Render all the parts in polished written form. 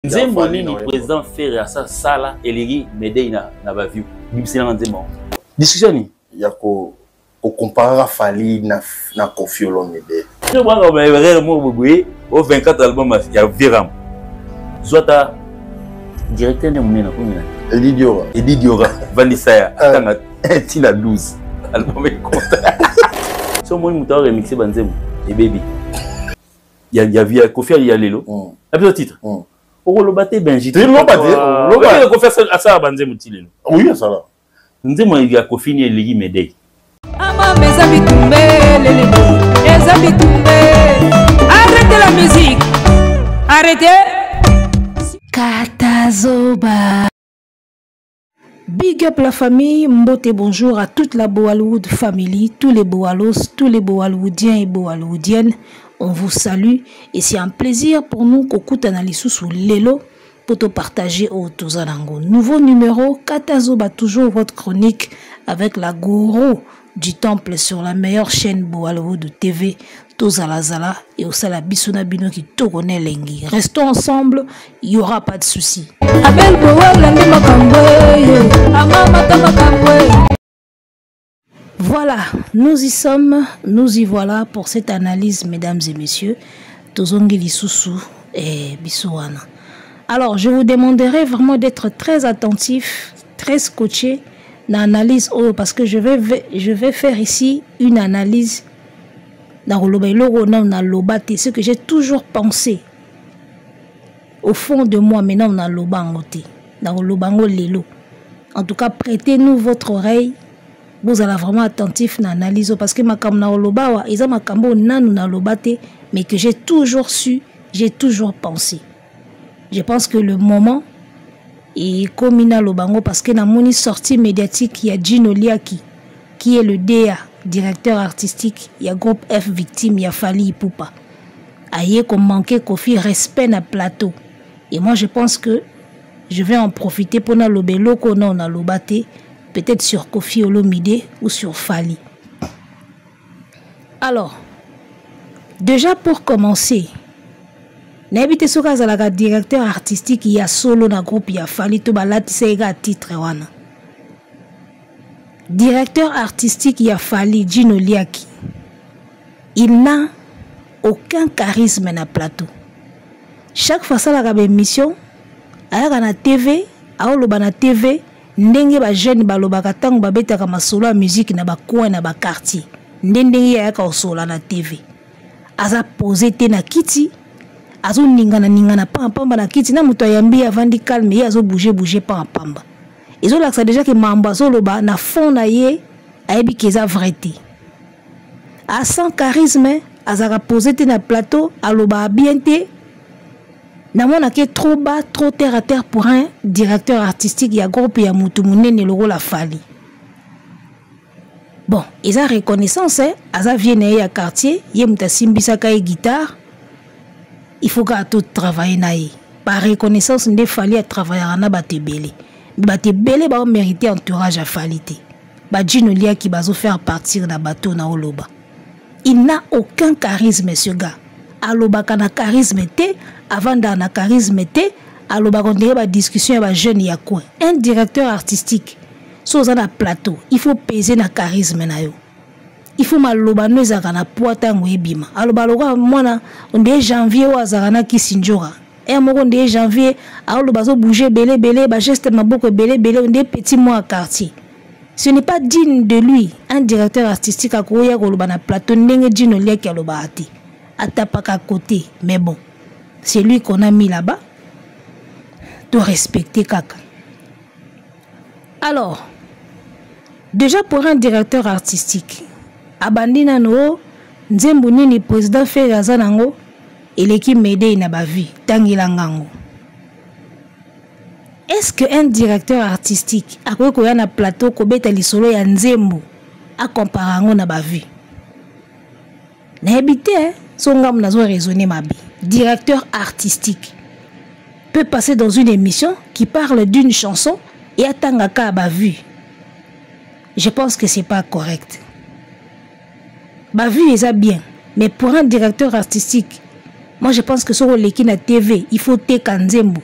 Nzembo nini président Ferre asa sala eleki Medei na na ba view. Bibisela nga nzembo. Discussion ni ya ko ko comparer Fally na na Koffi Olomide. Yo bwana ba erreur moko boye au 24 album ya Viram. Zwata directeur nde monene akomi na Edi Diora. Edi Diora vandisa ya atanga tina 12 album ekota. So moni moto a remixer ba nzembo ebebi. Ya ya ya Koffi ya lelo. Na biso titre. Okoloba te Benji. Te loba te. Loba. Koffi asala ba nzembo ti lelo. Oui, asala. Nzembo ya Koffi ni eleki Medei. Amama eza bitumbe lele eza bitumbe. Arrêtez la musique. Arrêtez. Katazoba. Big up la famille, mbote bonjour à toute la Boalwood family, tous les Boalos, tous les Boalwoodiens et Boalwoodiennes. On vous salue et c'est un plaisir pour nous kokutana lisusu lelo pour te partager au Tozanango. Nouveau numéro, Katazoba, toujours votre chronique avec la gourou du temple sur la meilleure chaîne Boalwood TV, Tozalazala et au sala bisuna bino qui tourne lengi. Restons ensemble, il y aura pas de souci. Abel Boal nde makambo amama ta makambo. Voilà, nous y sommes, nous y voilà pour cette analyse, mesdames et messieurs. Tozongi lisusu et bisouana. Alors, je vous demanderai vraiment d'être très attentif, très scotché dans l'analyse oyo, parce que je vais faire ici une analyse dans le logo, non, dans le ce que j'ai toujours pensé au fond de moi, maintenant dans le bangote, dans le bango lelo. En tout cas, prêtez-nous votre oreille. Vous allez vraiment attentif dans l'analyse parce que makambo na loba wa eza makambo nanu na loba te, mais que j'ai toujours su, j'ai toujours pensé. Je pense que le moment est comme na lobango parce que na moni sortie médiatique il y a Gino Liaki qui est le DA, directeur artistique, il y a groupe F victime, il y a Fally Ipupa. Aye ko manquer Koffi respect na plateau. Et moi je pense que je vais en profiter pour na lobe loko na na loba te, peut-être sur Koffi Olomide ou sur Fally. Alors, déjà pour commencer, nayebi te soki azalaka directeur artistique ya solo na groupe ya Fally to balatisa ye kaka titre wana. Directeur artistique ya Fally, Gino Liaki, il n'a aucun charisme na plateau. Chaque fois asalaka ba émission, ayaka na TV, aoloba na TV, ndenge ba jeune balobaka ntango babetaka masolo ya musique na ba coin na ba quartier. Nde ndenge ye ayaka kosola na TV. Aza posé te na kiti, azo ningana ningana pamba pamba na kiti, na moto ayambi ye avandi calme, ye azo bouger bouger pamba pamba. Ezolakisa déjà ke mambo azoloba na fond na ye, ayebi ke eza vrai te. A sans charisme, azaka posé te na plateau, aloba bien te. Namonake trop bas, trop terre à terre pour un directeur artistique ya groupe ya mutu munene lokola Fally. Bon, eza reconnaissance, hein? Aza vie na ye ya quartier, ye mutu asimbisaka ye guitare. Il faut kaka to travailler na ye. Par reconnaissance nde Fally a travaillera na bato ebele. Bato ebele bao mériter entourage ya Fally te. Ba Gino Liaki bazo faire partir na bato na oloba. Il n'a aucun charisme ce gars. Alobaka na charisme te, avanda na charisme te, alobaka ndenge ba discussion ya ba jeune ya coin. Un directeur artistique so oza na plateau, il faut peser na charisme na yo. Il faut maloba no ezalaka na poids ntango ebima. Aloba lokola mwana nde janvier oyo azalaka na Kisinjora. Un moko nde janvier aloba azo bouger ebele ebele, ba geste maboko ebele ebele, nde petit moi ya quartier. Ce n'est pas digne de lui, un directeur artistique akoya koloba na plateau ndenge Gino Liaki alobaka te. Atapaka côté, mais bon, c'est lui qu'on a mis là-bas. To respecter kaka. Alors, déjà pour un directeur artistique, abandi nano nzembo nini président Ferre aza nango eleki Medei na ba vie tangela ngango. Est-ce que un directeur artistique akoki koya na plateau kobeta lisolo ya nzembo a comparer yango na ba vie? Nayebi te, hein? So ngambo nazo raisonner mabe. Directeur artistique peut passer dans une émission qui parle d'une chanson et atangaka ba vue. Je pense que c'est pas correct. Ba vue eza bien, mais pour un directeur artistique Moi, je pense que soki oleki na TV, il faut teka nzembo.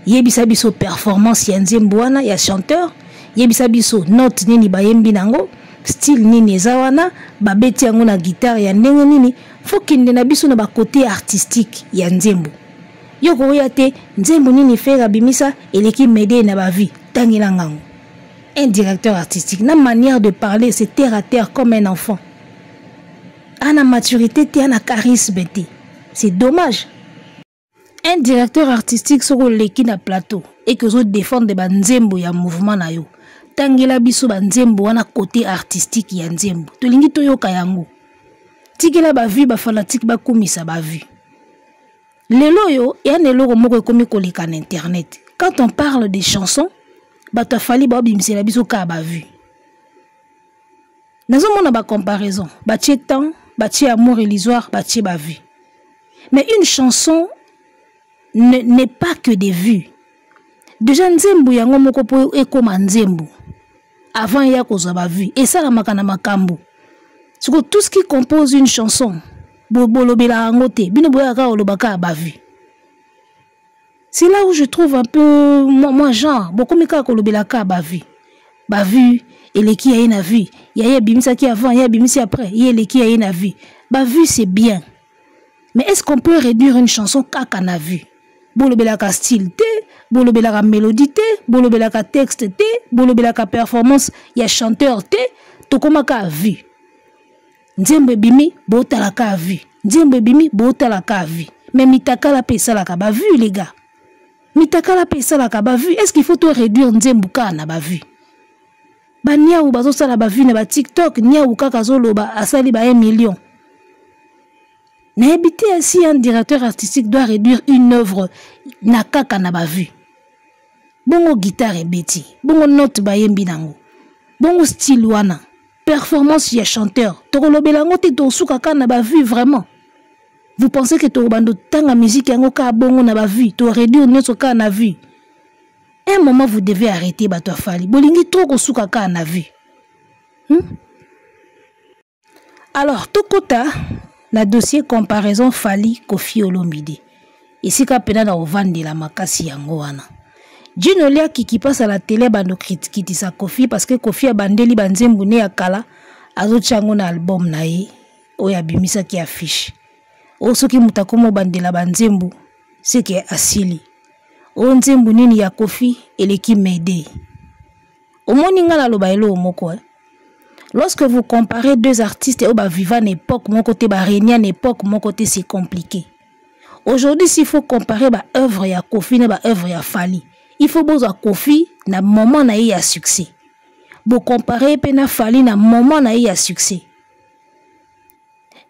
Yebisa biso performance ya nzembo wana ya chanteur, yebisa biso note nini bayembi nango, style nini eza wana, babeti yango na guitare ya ndenge nini. Faut kende na biso na ba côté artistique ya nzembo. Yo koya te nzembo nini Ferre abimisa eleki Mayday na ba vie, tangela ngango. Un directeur artistique na manière de parler, c'est terre à terre comme un enfant. Ana maturité te, ana charisme te. C'est dommage. Un directeur artistique soko oleki na plateau et que ozo défendre ba nzembo ya mouvement na yo, tangela biso ba nzembo wana côté artistique ya nzembo, tolingi toyoka yango. Tikela ba vue, ba fanatique bakumisa ba vue. Lelo oyo ya na eloko moko ekomi koleka na internet. Quand on parle des chansons, bato afali baobimisela biso kaka ba vue. Nazomona ba comparaison, batie temps, batie amour illusoire, batie ba vue. Mais une chanson n'est pas que des vues. Déjà nzembo yango moko po ekoma nzembo avant ya kozwa ba vue, esalamaka na makambo. Siko tout ce qui compose une chanson, bolobela yango te, bino boyaka kaka kolobaka ba vue. C'est là où je trouve un peu moi genre bokomi kaka kolobela kaka ba vue. Ba vue eleki ya ye na vue, ya ye abimisaki avant, ya abimisi après, ye eleki ya ye na vue. Ba vue c'est bien. Mais est-ce qu'on peut réduire une chanson kaka na vue? Bolobelaka style te, bolobelaka mélodie te, bolobelaka texte te, bolobelaka performance ya chanteur te, tokomaka vue. Nzembo ebimi, botalaka vue. Nzembo ebimi, botalaka vue. Mais mitakala pe esalaka ba vue, les gars. Mitakala pe esalaka ba vue. Est-ce qu'il faut to réduire nzembo kaka na ba vue? Ba niawu bazosala ba vue na ba TikTok, niawu kaka azoloba asali ba 1 million. Nayebi te si un directeur artistique doit réduire une œuvre na kaka na ba vue. Bongo guitare ebeti, bongo note bayembi nango, bongo style wana, performance ya chanteur, tokolobela yango te, tosuka kaka na ba vue vraiment. Vous pensez que tokobanda tanga musique yango kaka bongo na ba vue, to réduire nyonso kaka na vue? Un moment vous devez arrêter bato ya Fally. Bolingi trop kosuka kaka na vue. Alors tokota na dossier comparaison Fally Koffi Olomide. Esika pena na ovandela makasi yango wana. Djino Liaki qui passe à la télé bando kritikitisa Koffi parce que Koffi abandeli ba nzembo ne ya kala azotia yango na album na ye oyo abimisaki affiche. Oyo soki moto akoma obandela ba nzembo c'est que asili. Oyo nzembo nini ya Koffi eleki Mayday. Omoni nga naloba eloko moko, hein. Lorsque vous comparez deux artistes oyo ba viva na époque moko te, ba régna na époque moko te, c'est compliqué. Aujourd'hui, s'il faut comparer ba œuvre ya Koffi na ba œuvre ya Fally, il faut bozwa Koffi na moment na ye ya succès. Bo comparer pe na Fally na moment na ye ya succès.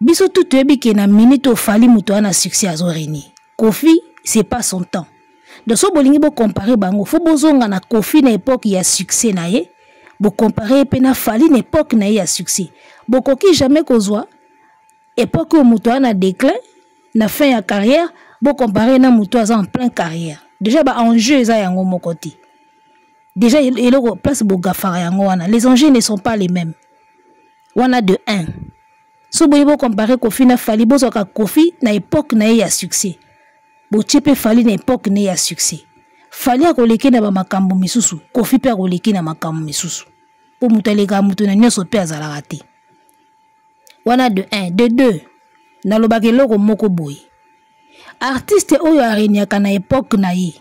Biso tout toyebi ke na minute oyo Fally moto wana succès azo régner. Koffi, c'est pas son temps. Donc so bolingi bo comparer bango, faut bozonga na Koffi na époque ya succès na ye, bo comparer pe na Fally na époque na ye ya succès. Bokoki jamais kozwa époque oyo moto wana déclin na fin ya carrière, bo comparer na moto aza en plein carrière. Déjà ba enjeu eza yango moko te. Déjà eloko place bogafaka yango wana, les enjeux ne sont pas les mêmes. Wana de 1. So boyi bo comparer Koffi na Fally, bozwaka Koffi na époque na ye ya succès. Botie pe Fally na époque na ye ya succès. Fally akoleki na ba makambo misusu, Koffi pe akoleki na makambo misusu. Po moto alekaka moto na nyonso pe azalaka te. Wana de 1, de 2, nalobaka eloko moko boye. Artiste oyo aregnaka na époque na ye,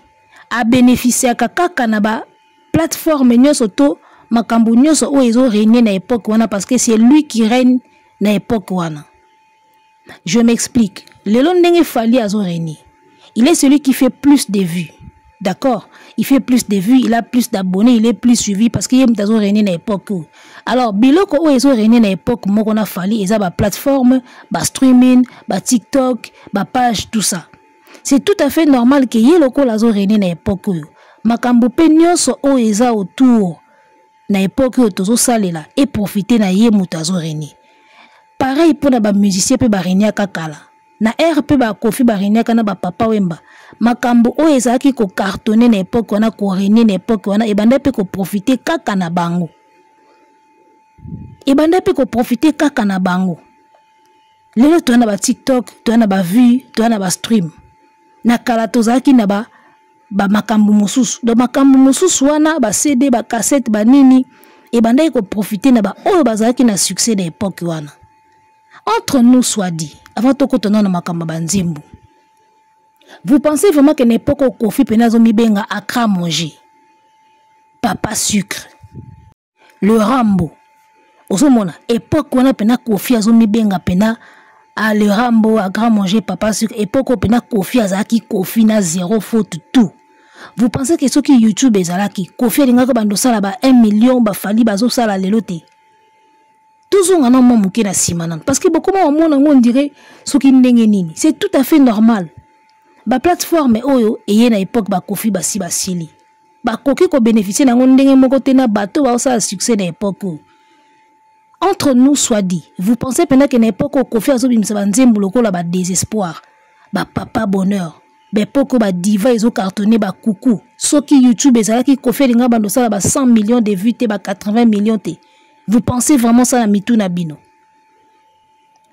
abénéficiaka kaka na ba plateforme nyonso to makambo nyonso oyo ezo régner na époque wana, parce que c'est lui qui règne na époque wana. Je m'explique. Lelo ndenge Fally azo régner, il est celui qui fait plus de vues. D'accord? Il fait plus de vues, il a plus d'abonnés, il est plus suivi parce qu'il est azo régner na époque oyo. Alors biloko oyo ezo régner na époque moko na Fally, eza ba plateforme, ba streaming, ba TikTok, ba page, tout ça. C'est tout à fait normal que ye lokola azo régner na époque oyo. Makambo pe nyonso oyo eza autour na époque oyo tozosalela et profiter na ye moto azo régner. Pareil pour na ba musicien pe ba régnaka kala. Na R pe ba Koffi ba régnaka na ba Papa Wemba. Makambo oyo ezalaki ko cartonner na époque wana, ko régner na époque wana, ebanda pe ko profiter kaka na bango. Ebanda pe ko profiter kaka na bango. Lelo toya na ba TikTok, toya na ba vue, toya na ba stream. Na kala tozalaki na ba ba makambo mosusu. Donc makambo mosusu wana ba CD, ba cassette, ba nini ebandaki koprofite na ba oyo bazalaki na succès na époque wana. Entre nous soit dit, avant tokota nano na makambo ya banzembo, vous pensez vraiment que na époque oyo Koffi pene azomibenga Accra Manger, Papa Sucre, le Rambo, ozomona époque wana pena Koffi azomibenga pena a le Rambo, a Grand Manger, Papa Sucre, époque oyo pena Koffi azalaki Koffi na zéro faute tout. Vous pensez que soki YouTube ezalaki, Koffi alingaki bando sala ba 1 million ba Fally bazosala lelo te? Tozonga na mwa moke na nsima nano, parce que bokoma bamona yango on dirait soki ndenge nini. C'est tout à fait normal. Ba plateforme oyo eye na époque ba Koffi basi basili, bakoki kobénéficie nango ndenge moko te na bato baosala succès na époque oyo. Entre nous soit dit, vous pensez mpenza ke na époque oyo Koffi azobimisa banzembo lokola ba désespoir, ba papa bonheur, ba époque oyo ba diva ezocartonne, ba kuku, soki YouTube ezalaki Koffi alinga bando osala ba 100 millions de vues te, ba 80 millions te? Vous pensez vraiment ça na mitu na bino?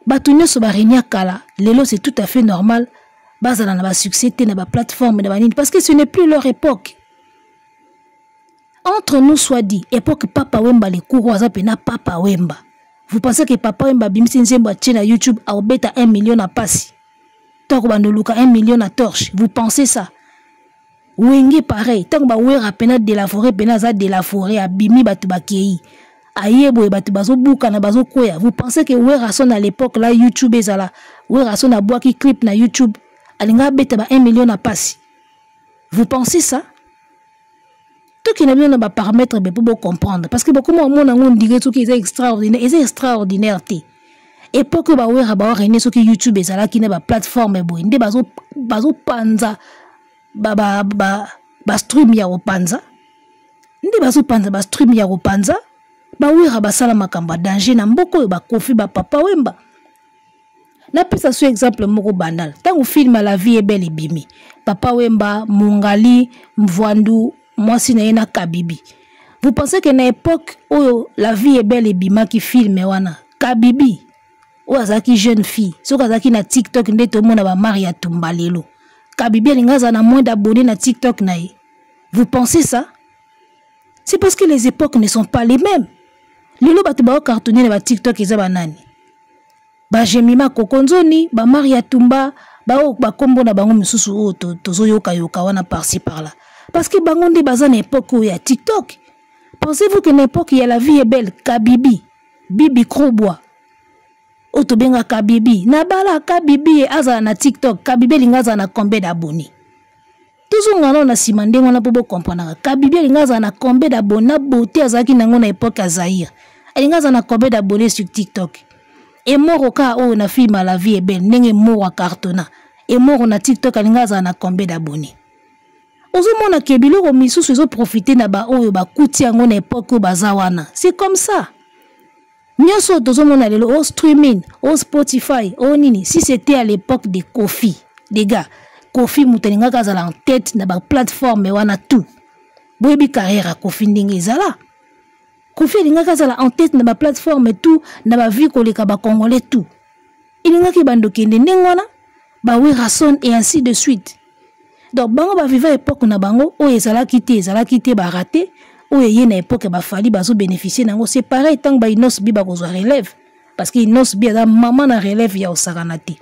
Bato nyonso ba renia kala, lelo c'est tout à fait normal bazala na ba succès te na ba plateforme na ba nini, parce que ce n'est plus leur époque. Entre nous soit dit, époque Papa Wemba le courroux aza pena Papa Wemba. Vous pensez que Papa Wemba abimisi nzembo atie na YouTube aobeta 1 million na pasi? Tango bando luka 1 million na torche, vous pensez ça? Wenge pareil, tango ba wera pena de la forêt, pena aza de la forêt, abimi bato bakei. Aye boye bato bazobuka na bazokwea. Vous pensez que Werrason à l'époque là YouTube ezala, Werrason abwaki clip na YouTube, alinga abeta ba 1 million na pasi? Vous pensez ça? Tokende bino na ba paramètres be po bo comprendre, parce que bokoma omona ngo ndire soki eza extraordinaire, eza extraordinaire te. Époque oyo ba wera ba rene soki YouTube ezalaki na ba plateforme boye nde bazopanza ba, ba, ba, ba stream ya kopanza, nde bazopanza ba stream ya kopanza. Ba wera basala makambo ya danger na mboka oyo, ba Koffi, ba Papa Wemba. Napesa so exemple moko banal, ntango film ya La Vie est Belle ebimi, Papa Wemba, Mongali, Mvwandu, mwasi na ye na Kabibi. Vous pensez que na époque oyo La Vie est Belle ebimaki film wana, Kabibi oyo azalaki jeune fille, soki azalaki na TikTok nde tomona ba Maria Tumba lelo, Kabibi alingi azala na moins d'abonnés na TikTok na ye? Vous pensez ça? C'est parce que les époques ne sont pas les mêmes. Lelo bato bao cartonner na ba TikTok eza ba nani? Ba Jemima Kokonzoni, ba Maria Tumba, ba oyo ba kombo na bango misusu oyo tozoyoka yoka wana par-ci par-là. Parce que bango nde baza na époque oyo ya TikTok. Pensez-vous que na époque ya La Vie est Belle, Kabibi, Bibi Krobwa, oyo tobenga Kabibi, na bala Kabibi ye azala na TikTok, Kabibi elinga azala na combien d'abonnés? Tozonga nano na nsima ndenge wana mpo bokomprenaka. Kabibi alinga azala na combien d'abonnés na beauté azalaki nango na époque ya Zaïre? Alinga azala na combien d'abonnés sur TikTok? Emoro kaka oyo na film ya La Vie est Belle, ndenge Emoro akartona, Emoro na TikTok alinga azala na combien d'abonnés? Ozomona ke biloko misusu ezoprofite na ba oyo bakuti yango na époque oyo baza wana. C'est comme ça. Nyonso oyo tozomona lelo, o streaming, o Spotify, o nini, si c'était à l'époque de Koffi, les gars, Koffi moto alingaka azala en tête na ba plateforme wana tout. Boyebi carrière ya Koffi ndenge ezala. Koffi alingaka azala en tête na ba plateforme tout, na ba vie koleka ba Congolais tout. Elingaki bando kende ndenge wana, ba Werrason et ainsi de suite. Donc bango ba viva époque na bango oyo ezalaki te, ezalaki te ba raté, oyo eye na époque ba Fally bazo bénéficier nango. C'est pareil tant ba Innoss'B ba kozwa relève, parce que Innoss'B aza maman na relève ya osakana te.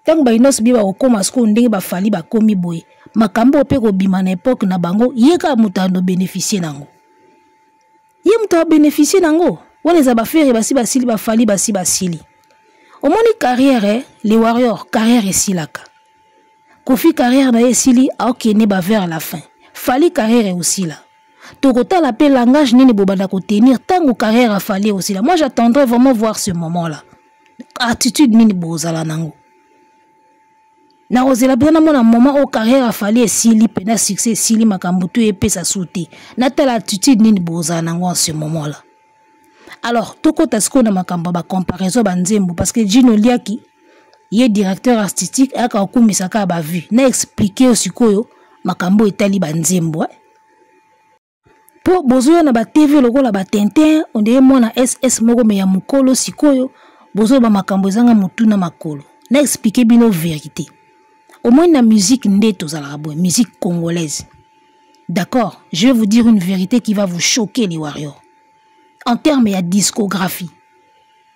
Tant ba Innoss'B ba kokoma siko ndenge ba Fally ba komi boye, makambo pe kobima na époque na bango, ye ka moto ando bénéficier nango. Ye moto a bénéficier nango. Wana eza ba Ferre basi basili, ba Fally basi basili. Omoni carrière, les warriors, carrière esilaka. Koffi carrière na ye esili, aokende ba vers la fin. Fally carrière esila. Tokotala pe langage nini bobanda ko tenir tango carrière a Fally esila. Moi j'attendrai vraiment voir ce moment-là. Attitude nini bozala nango. Na kozela mpenza namona moment oyo carrière a Fally esili pe na succès esili makambo tu epesa su te. Natala attitude nini bozala nango en ce moment-là. Alors tokota sikoyo na makambo ya ba comparaison ba nzembo, parce que Gino Liaki ye directeur artistique ayaka kokumisa kaka ba vue. Na expliquer yo sikoyo makambo etali ba nzembo, eh. Po bozoya na ba TV lokola ba Tintin, on dirait mwana SS moko me ya mokolo sikoyo. Bozoloba makambo ezanga motu na makolo. Na expliquer bino vérité. Au moins na musique nde tozalaka boye, musique congolaise. D'accord, je vais vous dire une vérité qui va vous choquer les warriors. En termes ya discographie.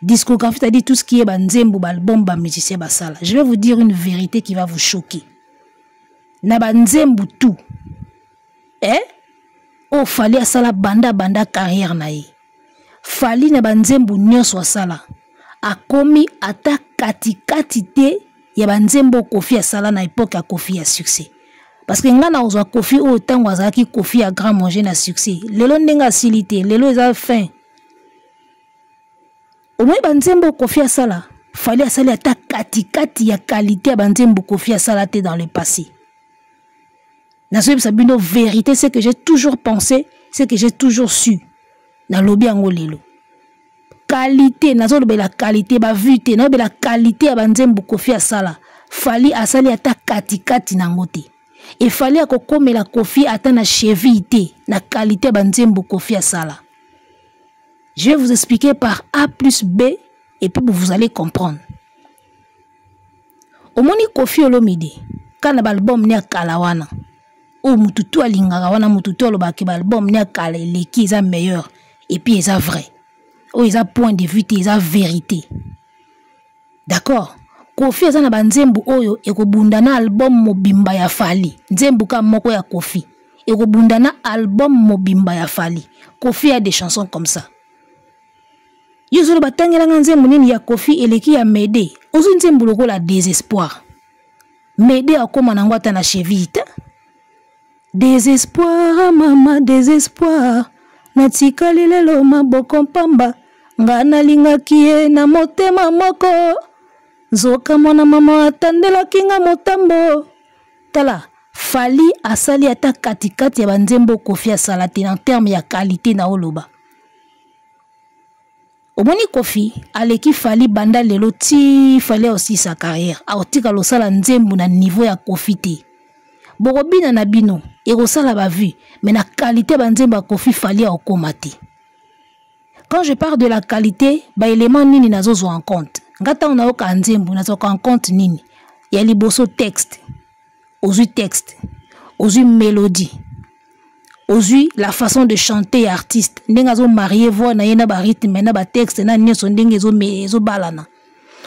Discographie, c'est-à-dire tout ce qui est ba nzembo, ba album, ba musicien, ba sala. Je vais vous dire une vérité qui va vous choquer. Na ba nzembo tout. Eh? Oh, Fally asala banda banda carrière na ye. Fally na ba nzembo nyonso asala. Akomi ata katikati te ya ba nzembo Koffi asala na époque ya Koffi ya succès. Parce que nga na ozwa Koffi oyo tango azalaki Koffi ya grand manger na succès. Lelo ndenge asili te, lelo eza fin. Omoni ba nzembo Koffi asala, Fally asali ata katikati ya qualité ya ba nzembo Koffi asala te dans le passé. Nazoyebisa bino vérité, ce que j'ai toujours pensé, ce que j'ai toujours su. Nalobi yango lelo. Qualité, nazolobela qualité, ba vue te, nazolobela qualité ya ba nzembo Koffi asala. Fally asali ata katikati nango te. Et Fally akokomela Koffi ata na cheville te, na qualité ya ba nzembo Koffi asala. Je vais vous expliquer par A plus B et puis vous allez comprendre. Omoni Koffi Olomide kana ba album ne kala wana. O mutu tu alingaka wana, mutu tu alobaka ba album ne kala eleki eza meilleur et puis eza vrai. O eza point de vue te, eza vérité. D'accord? Koffi eza na ba nzembo oyo ekobunda na album mobimba ya Fally. Nzembo ka moko ya Koffi ekobunda na album mobimba ya Fally. Koffi a des chansons comme ça. Yo zolo batangelanga nzembo nini ya Koffi eleki ya Mede. Ozo nzembo lokola désespoir. Mede akoma nango ata na cheville te. Désespoir, mama, désespoir. Natikali lelo maboko mpamba. Nga nalingaki ye na motema moko. Nzoka mwana mama atandelaki nga motambo. Tala, Fally asali ata katikati ya ba nzembo Koffi asala te en terme ya qualité na oloba. Omoni Koffi aleki Fally banda lelo ti Fally aussi sa carrière. Aotika losala nzembo na niveau ya Koffi te. Bokobina na bino ekosala ba vue, mais na qualité ba nzembo ya Koffi Fally akoma te. Quand je parle de la qualité, ba élément nini nazozwa en compte. Nga tango nayoka nzembo nazwaka en compte nini? Ya liboso texte. Ozwi texte, ozwi mélodie, ozwi la façon de chanter ya artiste, ndenge azo marier voix na ye na ba rythme na ba texte na nyonso ndenge ezobalana.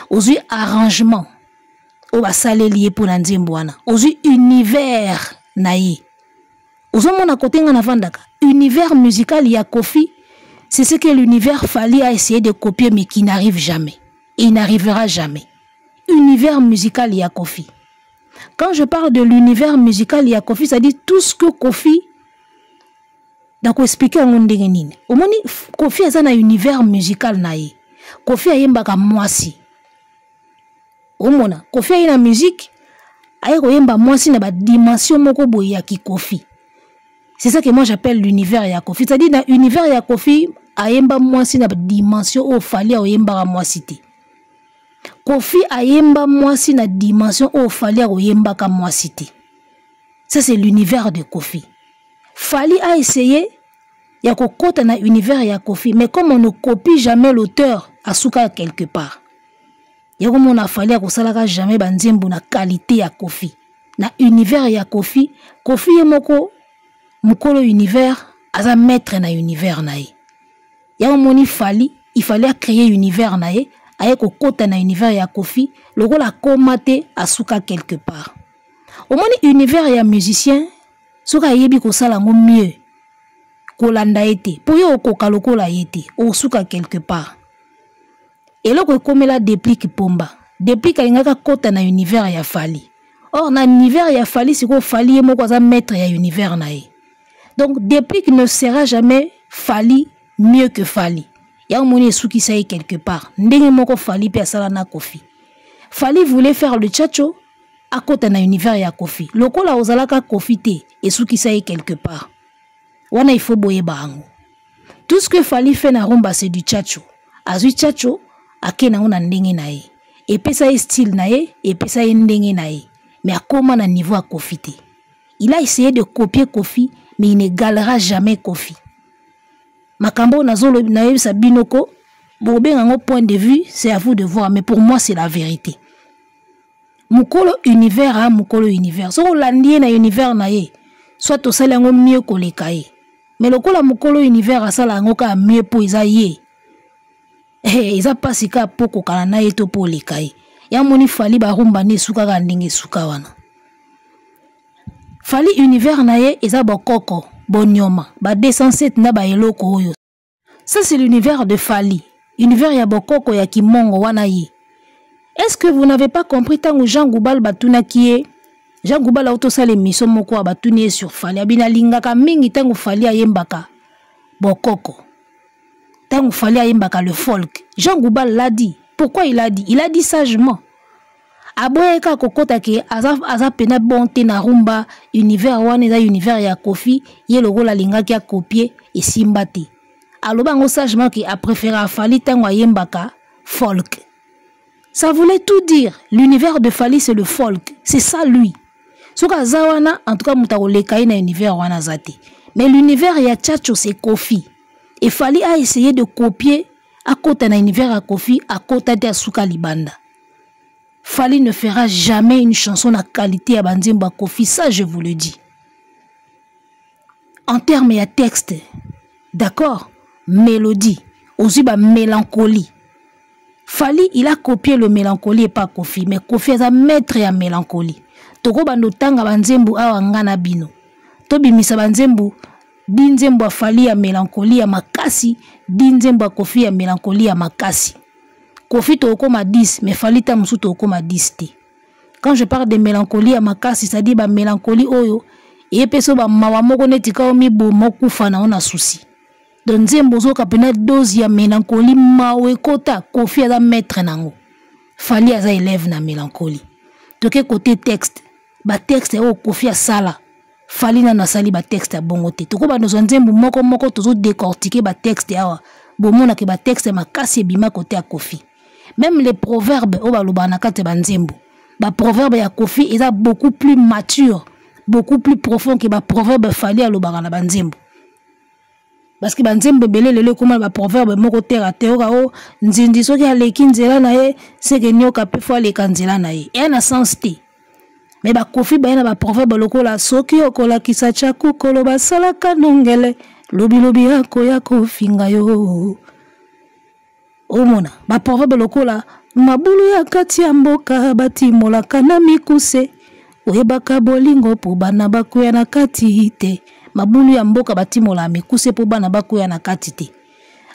Ozwi arrangement oyo basaleli ye mpona nzembo wana. Ozwi univers na ye. Ozomona kote nga navandaka, univers musical ya Koffi, c'est ce que l'univers Fally a essayé de copier mais qui n'arrive jamais. Et il n'arrivera jamais. Univers musical ya Koffi. Quand je parle de l'univers musical ya Koffi, ça dit tout ce que Koffi nako expliquer yango ndenge nini. Omoni Koffi aza na univers musical na ye. Koffi ayembaka mwasi. Omona Koffi aye na musique, aye koyemba mwasi na ba dimension moko boye ya ki Koffi. C'est ça que moi j'appelle l'univers ya Koffi. C'est-à-dire na univers ya Koffi ayemba mwasi na ba dimension oyo Fally ayembaka mwasi te. Koffi ayemba mwasi na dimension oyo Fally akoyembaka mwasi te. Ça c'est l'univers de Koffi. Fally a essayé ya kokota na univers ya Koffi, mais comme on ne copie jamais l'auteur, asuka quelque part. Ya komona Fally akosalaka jamais ba nzembo na qualité ya Koffi. Na univers ya Koffi, Koffi ye moko mokolo univers aza maître na univers na ye. Ya komoni Fally, il fallait créer univers na ye, aye kokota na univers ya Koffi, lokola akoma te asuka quelque part. Omoni univers ya musicien, soki ayebi kosala yango mieux, kolanda ye te, po yo okoka lokola ye te, osuka quelque part. Eloko ekomela Deplick Pomba. Deplick alingaka kota na univers ya Fally. Or na univers ya Fally, sikoyo Fally ye moko aza maître ya univers na ye. Donc Deplick ne sera jamais Fally mieux que Fally. Ya omoni esukisa ye quelque part. Ndenge moko Fally pe asala na Koffi. Fally voulait faire le tchatcho akota na univers ya Koffi. Lokola ozalaka Koffi te, esukisa ye quelque part. Wana il faut boyeba yango. Tout ce que Fally fait na rumba c'est du tchatcho. Azwi tchatcho ake nango na ndenge na ye. Epesa ye style na ye, epesa ye ndenge na ye. Mais akoma na niveau ya Koffi te. Il a essayé de copier Koffi, mais il n'égalera jamais Koffi. Makambo nazolo nayebisa bino ko, Bobenga yango point de vue, c'est à vous de voir, mais pour moi c'est la vérité. Mokolo univers a mokolo univers, soki olandi ye na univers na ye, soit osali yango mieux koleka ye. Mais lokola mokolo univers asala yango kaka mieux mpo eza ye, eza mpasi kaka mpo kokana na ye to mpo oleka ye. Ya moni Fally barumba nde esuka kaka ndenge esuka wana. Fally univers na ye eza bokoko, bonyoma, ba 207 na ba eloko oyo. Ça c'est l'univers de Fally, univers ya bokoko ya kimongo wana ye. Est-ce que vous n'avez pas compris tango Jean Goubal batunaki ye? Jean Goubal autosala émission moko ya batuni ye sur Fally. Abina lingaka mingi tango Fally ayembaka bokoko. Tango Fally ayembaka le folk. Jean Goubal l'a dit. Pourquoi il a dit? Il a dit sagement. Aboyaka kokota ke aza pena bon te na rumba, univers wana eza univers ya Koffi, ye lokola alingaki akopie esimba te. Aloba yango sagement ke a préféra Fally tango ayembaka folk. Ça voulait tout dire. L'univers de Fally c'est le folk, c'est ça lui. Soki aza wana, en tout cas moto akoleka ye na univers wana aza te. Mais l'univers ya Tchatcho c'est Koffi. Et Fally a essayé de copier, akota na univers ya Koffi, akota te asuka libanda. Fally ne fera jamais une chanson na qualité ya banzembo ya Koffi, ça je vous le dis. En termes ya texte, d'accord, mélodie, ozwi ba mélancolie. Fally, il a copié le mélancolie et pas Koffi, mais Koffi aza maître ya mélancolie. Toko bando tanga banzembo awa nga na bino. Tobimisa banzembo, di nzembo ya Fally ya mélancolie ya makasi, di nzembo ya Koffi ya mélancolie ya makasi. Koffi tokoma 10, mais Fally ta mosusu tokoma 10 te. Quand je parle de mélancolie ya makasi, c'est-à-dire ba mélancolie oyo eyepesi ba mawa moko neti ka omiboma okufa na ona souci. Donc nzembo ozoyoka pena dose ya mélancolie mawa ekota, Koffi aza maître nango. Fally aza élève na mélancolie. Toke côté texte, ba texte oyo Koffi asala, Fally nanu asali ba texte ya bongo te. Toko bando zwa nzembo moko moko tozo décortiquer ba texte awa. Bomonake ba texte makasi ebima côté ya Koffi. Même les proverbes oyo balobaka na kati ya ba nzembo, ba proverbe ya Koffi eza beaucoup plus mature, beaucoup plus profond que ba proverbe Fally alobaka na ba nzembo. Parce que ba nzembo ebele lelo ekoma ba proverbe moko terre à terre, oka o nzindi soki aleki nzela na ye, seke nyoka pe fo aleka nzela na ye. Eya na sens te. Mais ba Koffi baye na ba proverbe lokola soki okolakisa tchaku koloba salaka nongele, lobi lobi akoya kofinga yo. Omona ba proverbe lokola mabulu ya kati ya mboka batimolaka na mikuse, oyebaka bolingo po bana bakwea na kati te. Mabulu ya mboka batimola mikuse po bana bakwea na kati te.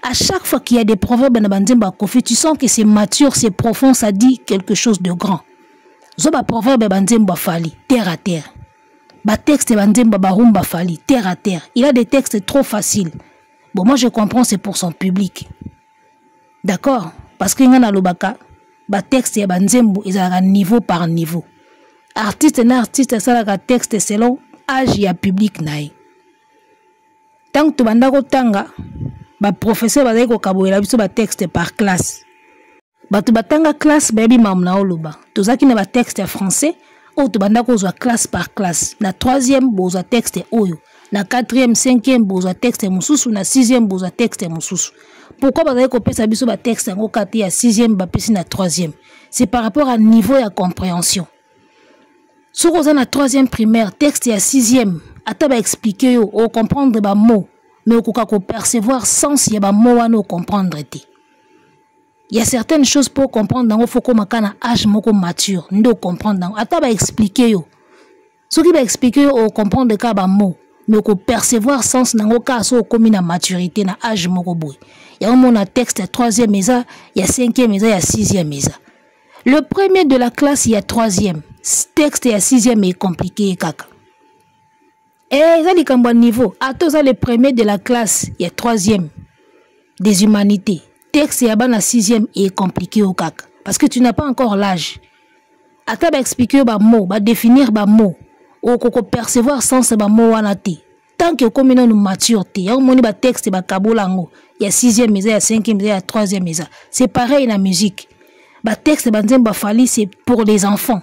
À chaque fois qu'il y a des proverbes na banzembo ya Koffi, tu sens que c'est mature, c'est profond, ça dit quelque chose de grand. Zo ba proverbe ya banzembo ya Fally, terre à terre. Ba texte ya banzembo ya barumba Fally, terre à terre. Il a des textes trop faciles. Bon, moi je comprends, c'est pour son public. D'accord? Parce que nga nalobaka, ba texte ya banzembo ezalaka niveau par niveau. Artiste na artiste asalaka texte selon âge ya public na ye. Tant que tobanda kotanga, ba professeur bazali kokabolela biso ba texte par classe. Bato batanga classe bayebi mamu na oloba. Tozalaki na ba texte ya français oyo tobanda kozwa classe par classe. Na 3e bozwa texte oyo, na 4e, 5e bozwa texte mosusu, na 6e bozwa texte mosusu. Pourquoi bazali kopesa biso ba texte yango kati ya 6e bapesi na 3e? C'est par rapport à niveau ya compréhension. Soki oza na 3e primaire, texte ya 6e, ata ba expliquer yo, o comprendre ba mots, mais okoka ko percevoir sens ya ba mots wana o comprendre te. Il y a certaines choses pour comprendre nango, faut koma kana âge moko mature, ndo comprendre nango. Ata ba expliquer yo. Soki ba expliquer yo, o comprendre ka ba mots, mais ko percevoir sens nango ka so komi na maturité na âge moko boye. Ya mona texte ya 3e eza, ya 5e eza, ya 6e eza. Le premier de la classe ya 3e, texte ya 6e est compliqué kaka. Eh, eza likambo ya niveau. Ata oza le premier de la classe ya 3e des humanités, texte ya bana 6e est compliqué au kaka parce que tu n'as pas encore l'âge. Ata ba expliquer ba mots, ba définir ba mots, okoko percevoir sens ba mots wana te. Tant que okomi nanu mature te, ya omoni ba texte ba kabola yango, ya 6e eza, ya 5e eza, ya 3e eza. C'est pareil na musique. Ba texte ba nzembo ba Fally, c'est pour les enfants.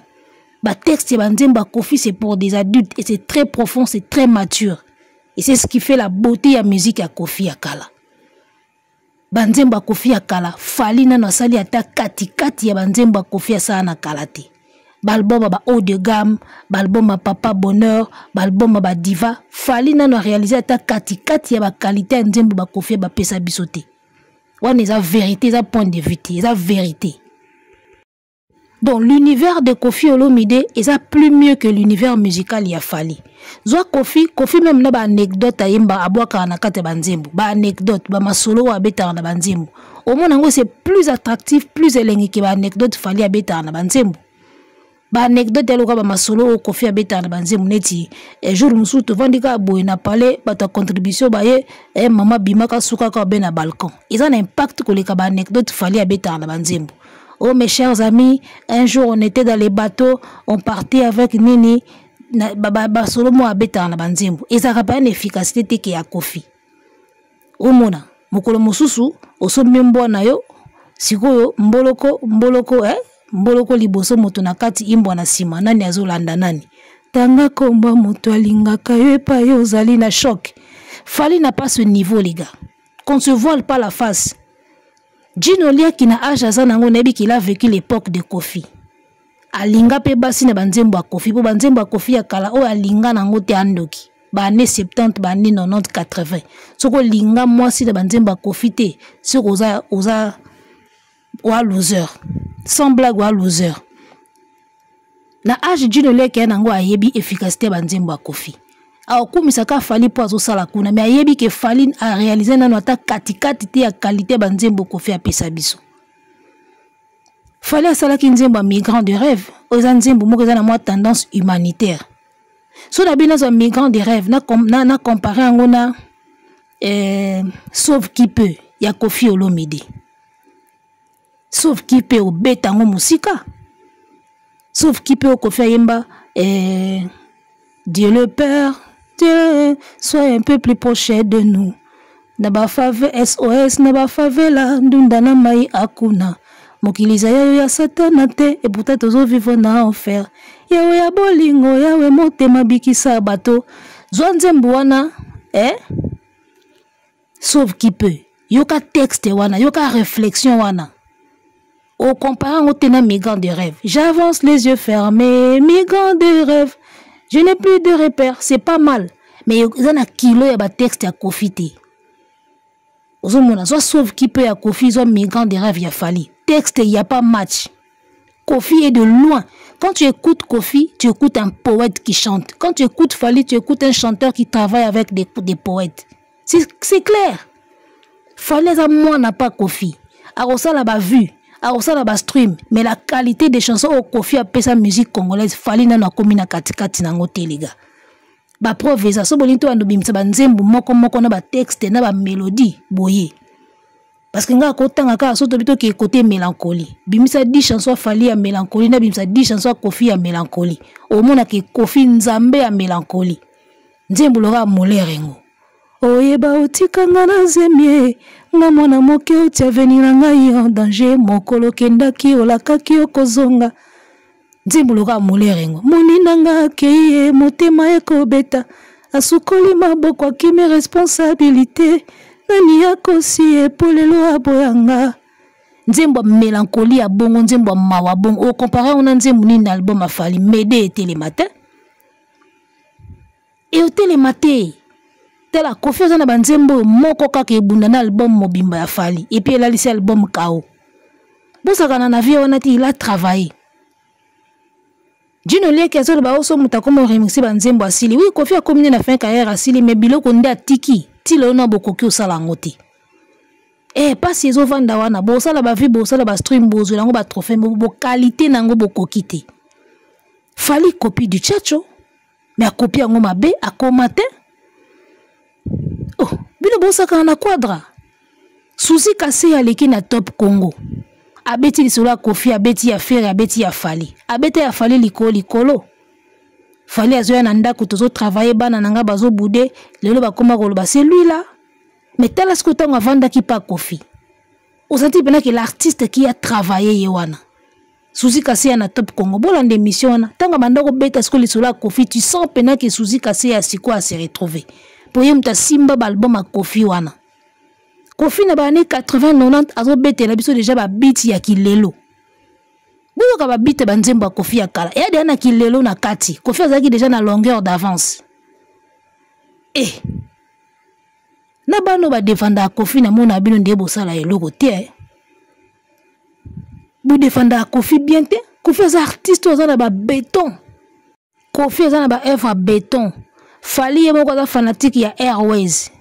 Ba texte ba nzembo ba Koffi, c'est pour des adultes et c'est très profond, c'est très mature. Et c'est ce qui fait la beauté ya musique ya Koffi ya kala. Banzembo ya Kofi ya kala, Fally nano asali ata katikati ya banzembo ya Kofi asala na kala te. Baalbum ya ba haut de gamme, baalbum ya Papa Bonheur, baalbum ya ba diva, Fally nano arealize ata katikati ya bakalite ya nzembo ba Kofi bapesa biso te. Wana eza verité, eza point de vue te, eza verité. Donc l'univers de Koffi Olomide eza plus mieux que l'univers musical ya Fally. Zwa Koffi, Koffi même na ba anecdote ayemba abwakaka na kati ya ba nzembo, ba anecdote, ba masolo oyo abetaka na ba nzembo. Omona yango c'est plus attractif, plus elengi que ba anecdote Fally abetaka na ba nzembo. Ba anecdote ya lokola ba masolo oyo Koffi abetaka na ba nzembo neti eh, jour mosusu tovandi kaka boye na palais, bato ya contribution baye, eh, mama bimaka suka kaka be na balcon. Eza na impact koleka ba anecdote Fally abetaka na ba nzembo. Oh mes chers amis, un jour on était dans les bateaux, on partait avec Nini, basolo mo abetaka na banzembo. Ezalaka mpenza na efficacité te ke ya Koffi. Omona mokolo mosusu osombi mbwa na yo, sikoyo mboloko mboloko, eh? Mboloko liboso moto na kati, imbwa na nsima, nani azolanda nani? Tanga komba moto alingaka yo epai yo ozali na choc. Fally n'a pas ce niveau les gars. Qu'on se voile pas la face. Djino Liaki na âge aza nango nayebi qu'il a vécu l'époque de Koffi. Alinga pe basi na banzembo ya Koffi, po banzembo ya Koffi ya kala oyo alinga nango te andoki. Ba années 70, ba années 90, 80. Soko linga mwasi na banzembo ya Koffi te, soko oza, oza, oa loser. Sans blague, oa loser. Na âge Djino Liaki ya nango ayebi efficacité ya banzembo ya Koffi. Akokumisaka Fally po azosala kuna, mais ayebi ke Fally a réaliser nano ata katikati te ya qualité ba nzembo Koffi apesa biso. Fally asalaki nzembo ya Migrant de rêve, oyo eza nzembo moko eza na mwa tendance humanitaire. So na bino azwa Migrant de rêve, na comparer yango na Sauve qui peut ya Koffi Olomide. Sauve qui peut obeta yango mosika. Sauve qui peut Koffi ayemba Dieu le Père, Dieu, sois un peu plus proche de nous. Na ba fave SOS, na ba favela, ndunda na mai akuna. Mokili za yayo ya satana te, et pourtant tozo vivre na enfer. Yawe ya bolingo, yawe motema bikisa bato. Zwa nzembo wana, eh? Sauve qui peut. Yoka texte wana, yoka réflexion wana. Au comparant au ténor migrant de rêve. J'avance les yeux fermés, migrant de rêve. Je n'ai plus de repères, c'est pas mal. Mais il y a un kilo ya ba texte ya Koffi te. Ozomona, soit sauve qui peut ya Koffi, soit migrant de rêve ya Fally. Texte, il y a pas match. Koffi est de loin. Quand tu écoutes Koffi, tu écoutes un poète qui chante. Quand tu écoutes Fally, tu écoutes un chanteur qui travaille avec des poètes. C'est clair. Fally aza mwana pas Koffi. Akosala ba vue, akosala ba stream, mais la qualité des chansons au Koffi apesa musique congolaise, Fally nano akomi na katikati nango te les gars. Ba preuve eza so bolingi to bando bimisa ba nzembo moko moko na ba texte na ba mélodie boye. Parce que nga kotanga kaka so tobi toke côté mélancolie. Bimisa 10 chansons Fally ya mélancolie na bimisa 10 chansons Koffi ya mélancolie. Omona ke Koffi nzambe ya mélancolie. Nzembo loka molere ngo. Oyeba otikanga na zemie, nga mwana moke otia avenir na ngai en danger, mokolo kendaki olakaki okozonga. Nzembo loka molere ngo. Moni nanga akei ye, motema ekobeta. Asukoli maboko akimi responsabilité. Nani akosi ye po lelo aboyanga. Nzembo ya mélancolie ya bongo, nzembo ya mawa bongo. O comparer ona nzembo nini na album ya Fally, Mede était le matin. Et otelema te. Tala Koffi aza na ba nzembo moko kaka ebunda na album mobimba ya Fally et puis elalisi album KO. Bosakana na vie wana ti il a travaillé. Djino Liaki azoloba oso moto akoma remixer ba nzembo asili. Oui, Koffi akomi na fin carrière asili, mais biloko nde atiki. Ti lelo na bokoki osala yango te. Eh, pasi ezovanda wana, bosala ba vie, bosala ba stream, bozwela yango ba trophée, bo qualité nango bokoki te. Fally copie du Tchatcho. Mais akopie yango mabe, akoma te. Oh, bino bosakana na quadra. Suzy Kase aleki na Top Congo. Abeti lisolo ya Koffi, abeti ya Ferre, abeti ya Fally. Abeti ya Fally likolo likolo. Fally azoya na ndako tozo travailler bana nanga bazo bouder, lelo bakoma koloba c'est lui là. Mais tala siko tango avandaki pa Koffi. Osanti pena que l'artiste qui a travaillé ye wana. Suzy Kase ya na Top Congo. Bolanda émission wana. Tanga banda ko beta siko lisolo ya Koffi, tu sens pena que Suzy Kase ya siko a se retrouver. Po ye muta simba ba album ya Koffi wana. Kofi na ba année 80 90 azobetela biso deja ba beat ya kilelo. Boyoka ba beat ba nzembo ya Kofi ya kala. Eya deja na kilelo na kati. Kofi azalaki deja na longueur d'avance. Eh. Na bano ba defendaka Kofi na mona bino nde bosala eloko te. Eh. Bo defendaka Kofi bien te. Kofi aza artiste oyo aza na ba beton. Koffi aza na ba œuvre ya beton. Fally ye moko aza fanatique ya Airways.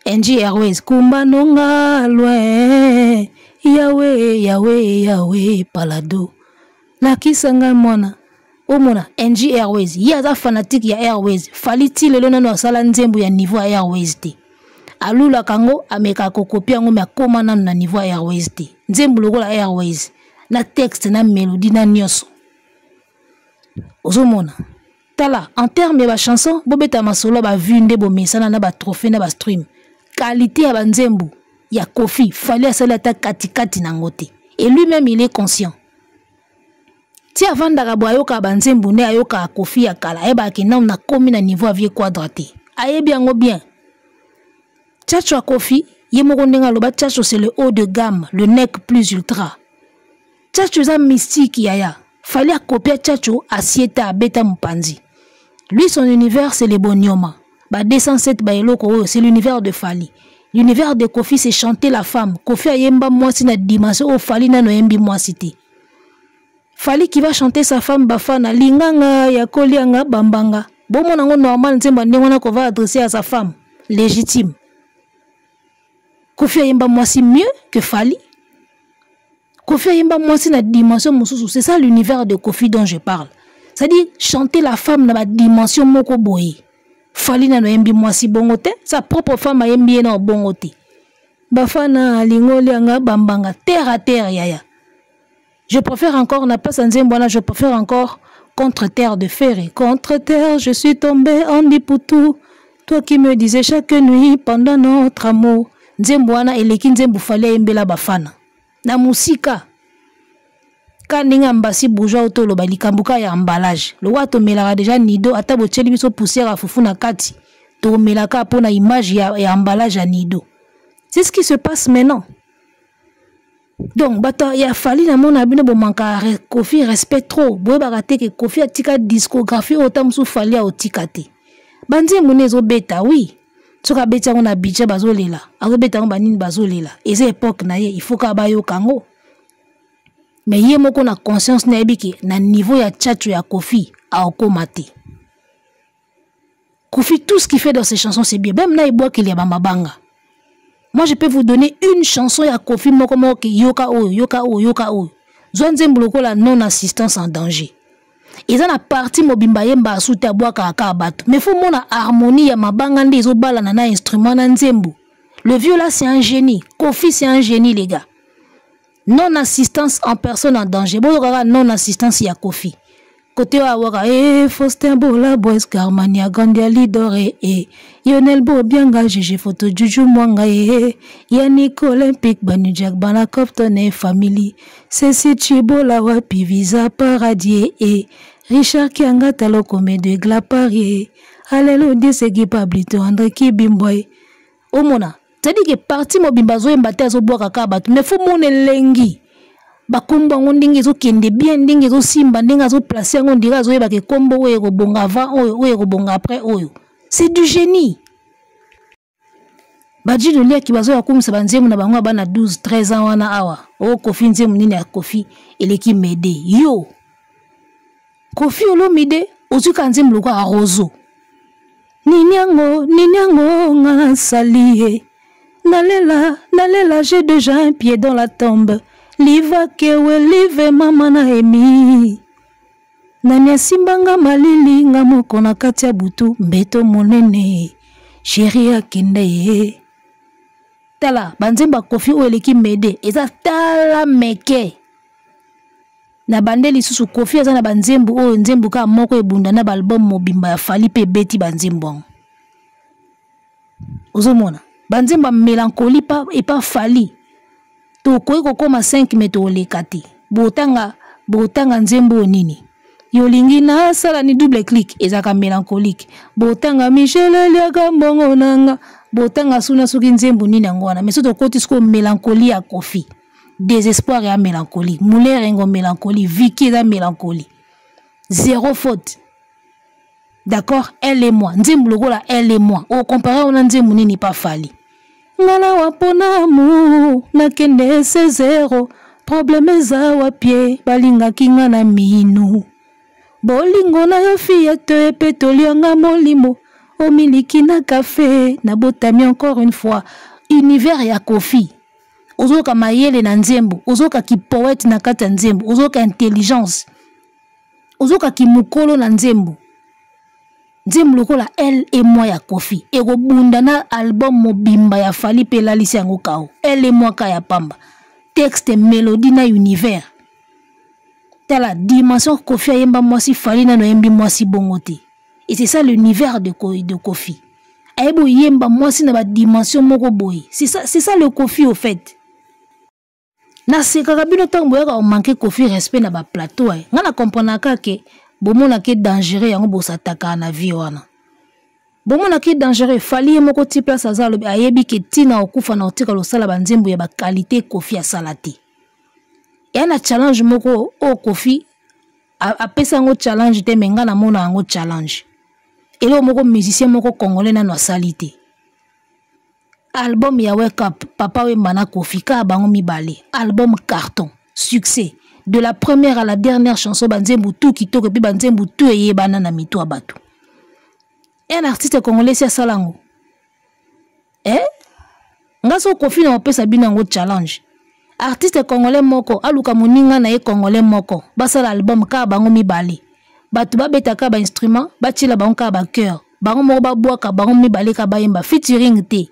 NG Airways. Kumba nonga loin. Yahweh, Yahweh, Yahweh, Palado. Lakisa ngai mwana. Omona NG Airways. Ye aza fanatique ya Airways. Fally ti lelo nanu asala nzembo ya niveau ya Airways te. Alulaka yango, amekaka kokopia yango mais akoma nanu na niveau ya Airways te. Nzembo lokola Airways. Na texte, na melodie, na nyonso. Ozomona tala en terme ya bachanson bobeta masolo ya bavue nde bomesana na batrophée na bastream qualité ya banzembo ya Koffi Fally asali ata katikati na yango te et lui-même il est conscient ti avandaka boye ayokaka banzembo nde ayokaka Koffi ya kala ayebaka ke nanu nakomi na niveau ya vie quadra te ayebi yango bien. Tchatcho ya Koffi ye moko ndenge aloba Tchatcho c'est le haut de gamme, le nec plus ultra. Tchatcho eza mystique yaya. Fally akopia Tchatcho asieta abeta mopanzi. Lui son univers c'est le bonioma. Ba 207 ba eloko oyo c'est l'univers de Fally. L'univers de Koffi c'est chanter la femme. Koffi ayemba mwasi na dimension oyo Fally nano ayembi mwasi te. Fally qui va chanter sa femme Bafana linganga ya kolianga bambanga. Bomona ngo normal nzembo ndenge wana ko va adresser à sa femme légitime. Koffi ayemba mwasi mieux que Fally. Koffi ayemba mwasi na dimension mosusu, c'est ça l'univers de Koffi dont je parle. C'est-à-dire chanter la femme na ba dimension moko boye. Fally nano ayembi mwasi bongo te, sa propre femme ayembi ye na bongo te. Bafana alingoli anga bambanga terre à terre yaya. Je préfère encore na place nzembo wana, je préfère encore contre terre de Ferré. Contre terre, je suis tombé en dipoutou. Toi qui me disais chaque nuit pendant notre amour. Nzembo wana eleki nzembo Fally ayembela bafana. Na musika. Ka ndenge ambasi bourgeois oyo toloba likambo ka ya emballage. Lokola tomelaka déjà nido ata botieli biso poussière ya fufu na kati. Tomelaka mpo na image ya emballage ya nido. C'est ce qui se passe maintenant. Donc bato ya Fally na mona bino bomanka Koffi respect trop. Boyebaka te ke Koffi atika discographie oyo ta mosusu Fally aotika te. Banzembo ne ezobeta, oui. Soki abeti yango na budget bazolela, azobeta yango banini bazolela. Eza époque na ye, il faut ka bayoka yango. Mais ye moko na conscience na yebi ke na niveau ya Tchatcho ya Koffi aokoma te. Koffi, tout ce qu'il fait dans ses chansons, c'est bien. Même na ebwakeli ya bamabanga. Moi, je peux vous donner une chanson ya Koffi moko moko ki yoka oyo, yoka oyo, yoka oyo. Zwa nzembo lokola non-assistance en danger. Eza na partie mobimba yemba asute abwaka aka bato. Mais faut mona harmonie ya mabanga nde ezobalana na instrument na nzembo. Le vieux là, c'est un génie. Koffi, c'est un génie, les gars. Non-assistance en personne en danger. Boyokaka non-assistance ya Koffi. Côté wa waka, eh, Faustin Bola, Boys, Carmania, Gandia, Lidore, eh, Lionel Bobianga, GG Photo, Juju Mwanga, eh, Yannick Olympique, Banu Jack, Bana Copton, eh, Family, Ceci Chibola, Wapi, Visa, Paradis, eh, Richard Kianga, Talokome de Glapari, eh, Alelo, Disegi, Pablito, André Kibimboy, Omona. C'est-à-dire que parti mobimba azoyemba te, azobwaka kaka bato. Mais faut mona elengi. Bakombo yango ndenge ezokende bien, ndenge ezosimba, ndenge azoplace yango, ndenge azoyeba ke kombo oyo ekobonga avant oyo, oyo ekobonga après oyo. C'est du génie. Ba Djino Liaki bazoya kokumisa ba nzembo na bango ya bana 12, 13 ans wana awa. Oh, Koffi nzembo nini ya Koffi eleki Mede. Yo! Koffi Olomide, ozwi ka nzembo lokola Roseau. Nini yango, nini yango nga nasali ye. Nalela, nalela, j'ai déjà un pied dans la tombe. Liva kewe, live mama na emi. Nani asimbanga malili nga moko na kati ya butu, mbeto monene. Chéri akende ye. Tala, banzembo ya Koffi oyo eleki Mede, eza tala meke. Na bande lisusu Koffi aza na banzembo oyo nzembo kaka moko ebunda na ba album mobimba ya Fally pe ebeti banzembo yango. Ozomona banzembo ya mélancolie pa epa Fally. Tokoki kokoma 5 mais toleka te. Botanga, botanga nzembo oyo nini? Yolingi nasala ni double clic ezalaka mélancolique. Botanga Michel eliaka mbongo nanga. Botanga suna soki nzembo nini yango wana. Mais soki tokoti sikoyo mélancolie ya Koffi, désespoir ya mélancolie, mulerengo mélancolie, Vicky eza mélancolie, zéro faute. D'accord, elle et moi, nzembo lokola elle et moi, okompare wana nzembo nini pa Fally? Nga na wa mpona amour nakende se zero, problème eza wapie, balingaki nga na minu. Bolingo na yo fillette epetolianga molimo, omiliki na kafe, nabotami encore une fois. Univers ya Koffi, ozoyoka mayele na nzembo, ozoyoka kipoete na kati ya nzembo, ozoyoka intelligence, ozoyoka kimokolo na nzembo. Nzembo lokola Elle et moi ya Koffi ekobunda na album mobimba ya Fally mpe elalisi yango kao. Elle et moi ka ya pamba, texte, mélodie na univers. Tala dimension Koffi ayemba mwasi, Fally nano ayembi mwasi bongo te. Et c'est ça l'univers de Koffi. Ayebi oyemba mwasi na badimension moko boye. C'est ça le Koffi au fait. Nasekaka bino ntango boyaka omanke Koffi respect na baplateau. Aye nga na comprenaka ke bomonaka dangereux yango, bosataka na vie wana, bomonaka dangereux. Fally ye moko ti place aza, alobi ayebi ke ntina okufa na otika losala banzembo ya baqualité Koffi asala te. Eya na challenge moko oyo Koffi apesa yango challenge te, me nga namona yango challenge. Eloko moko musicien moko congolais nano asali te, album ya Wake Up, Papa Wemba na Koffi kaka bango mibale, album carton, succès de la première à la dernière chanson, banzembo tu kitoko, epi banzembo tu eyebana na mito ya bato. Un artiste congolais si asala yango? Eh, nga so Koffi na opesa bino yango challenge. Artiste congolais moko aluka moninga na ye congolais moko, basala album kaka bango mibale, bato babetaka bainstrument, batiela bango kaka bachœur, bango moko babwaka, bango mibale kaka bayemba, featuring te.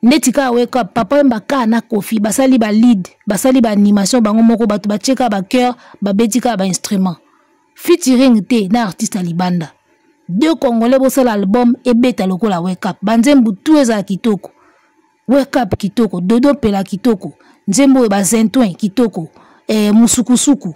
Neti kaka Wake Up, Papa Wemba kaka na Koffi basali balead, basali baanimation bango moko, bato batie kaka bachœur, babeti kaka bainstrument, featuring te na artiste ya libanda. Deux Congolais bosala album ebeta lokola Wake Up, banzembo tu ezala kitoko. Wake Up kitoko, Dodo Mpela kitoko, nzembo oyo bazintouin kitoko, musukusuku.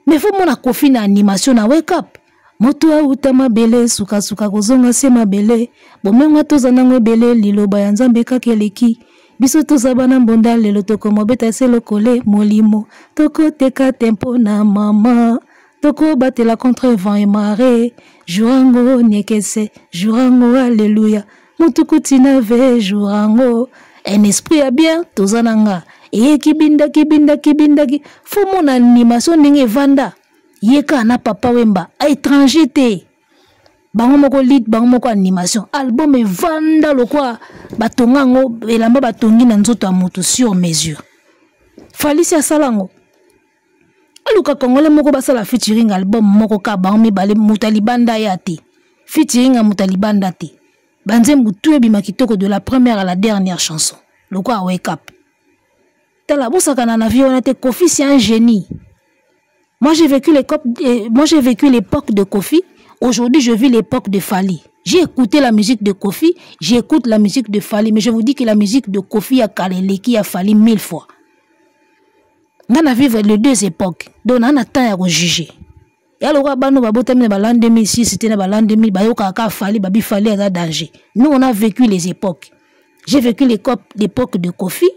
Mais faut mona Koffi na animation na Wake Up. Moto auta mabele, sukasuka kozonga se mabele, bomengo toza nango ebele, liloba ya Nzambe kaka eleki biso, toza bana mbonda, lelo tokomobeta se lokole molimo, tokoteka te mpo na mama, tokobatela contre vent et marée, jour ango niekese, jour ango alleluya, motuku tina ve, jour ango un esprit ya bien toza na nga eye kibindaki bindaki bindaki. Faut mona animation ndenge evanda, ye kaka na Papa Wemba, étranger te, bango moko lead, bango moko animation, album evanda lokwa batonga yango elamba batongi na nzoto ya moto sur mesure. Fally si asala yango? Aluka congolais moko basala featuring, album moko kaka bango mibale, moto ya libanda ya te, featuring ya moto ya libanda te, banzembo tu ebima kitoko de la première à la dernière chanson lokwa Wake Up. Tala, bosakana na vie wana te. Koffi, c'est un génie. Moi, j'ai vécu l'époque de Koffi. Aujourd'hui, je vis l'époque de Fally. J'ai écouté la musique de Koffi, j'écoute la musique de Fally, mais je vous dis que la musique de Koffi a eleki ya Fally mille fois. Nga na vivre les deux époques, donc na temps ya kojuger. Ya lokola bano babotami na ba l'an 2006 te, na ba l'an 2000, bayokaka kaka Fally, babi Fally aza danger. Nous, on a vécu les époques. J'ai vécu l'époque de Koffi.